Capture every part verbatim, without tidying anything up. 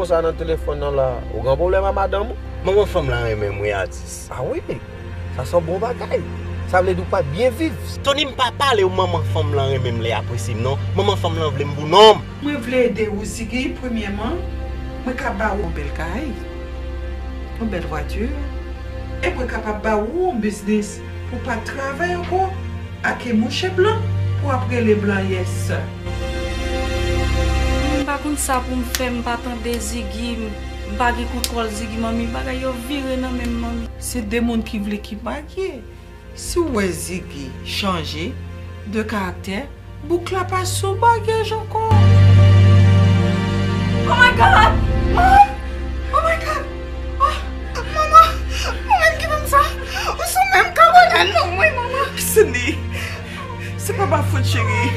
Konsa nan telefòn nan la, ou gen pwoblèm a madanm ou? Manman fanm lan renmen m wi, Atis. Ah wi, sa se yon bon bagay. Sa vle di ou pa byen viv. Tony, m pa pale w, manman fanm lan renmen m, li apresye m non. Manman fanm lan vle m pou nonm. Mwen vle ede ou, Ziggy. Premyèman, mwen ka ba ou yon bèl kay, yon bèl vwati, e mwen kapab ba ou yon biznis pou pa travay ankò ak mouche blan pou ap rele blan, yes. M pa konn sa pou m fè, m pa tande Ziggy, m pa gen kontwòl Ziggy, manmi, bagay yo vire nan men m, manmi. Se de moun ki vle ki marye. Si w wè Ziggy chanje de karaktè, bouk la pa sou bagyèj ankò. Oh my God! Manman! Oh my God! Oh, manman! Ou menm ki ban m sa? Ou sou menm kabonad non mwen, manman! Cindy, se pa pa fòt cheri.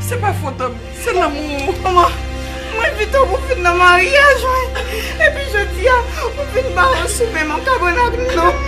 Se pa fòt an. Se lanmou. Manman, mwen envite w pou vin nan maryaj mwen. Epi jodi a, ou vin ba w sou menm kabonad non.